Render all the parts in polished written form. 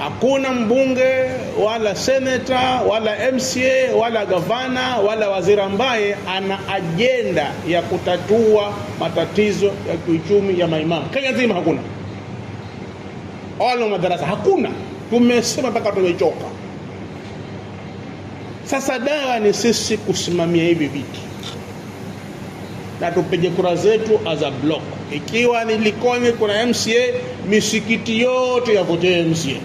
Hakuna mbunge wala seneta wala MCA wala gavana wala waziri ambaye ana ajenda ya kutatua matatizo ya kiuchumi ya maimamu Kenya nzima, hakuna. Wala madarasa hakuna. Tumesema mpaka tumechoka. Sasa dawa ni sisi kusimamia hivi viti na tupige kura zetu as a block. Ikiwa ni Likoni kuna MCA, misikiti yote yavotie MCA.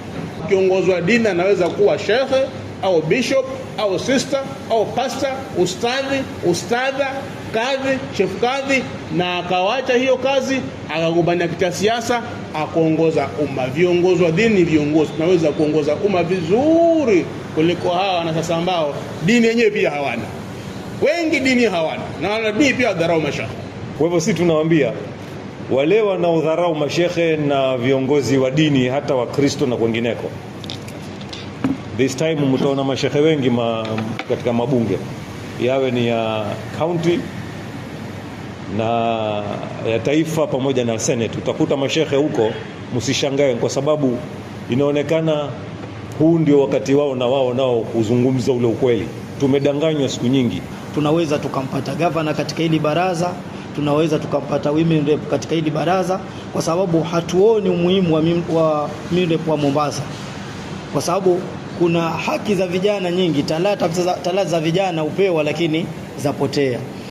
Kiongozi wa dini anaweza kuwa shekhe au bishop au sister au pastor, ustadhi, ustadha, kadhi, chef kadhi, na akawacha hiyo kazi akagombania kiti cha siasa akaongoza umma. Viongozi wa dini ni viongozi, tunaweza kuongoza umma vizuri kuliko hawa na sasa ambao dini yenyewe pia hawana. Wengi dini hawana na wana dini pia dharau mashehe. Kwa hivyo sisi tunawaambia wale wanaodharau mashehe na viongozi wa dini hata Wakristo na kwingineko, this time mtaona mashehe wengi katika mabunge, yawe ni ya county na ya taifa pamoja na senate. Utakuta mashehe huko, msishangae, kwa sababu inaonekana huu ndio wakati wao na wao nao kuzungumza ule ukweli. Tumedanganywa siku nyingi. Tunaweza tukampata gavana katika hili baraza, tunaweza tukampata women rep katika hili baraza, kwa sababu hatuoni umuhimu wa women rep wa Mombasa, kwa sababu kuna haki za vijana nyingi, talata za vijana upewa, lakini zapotea.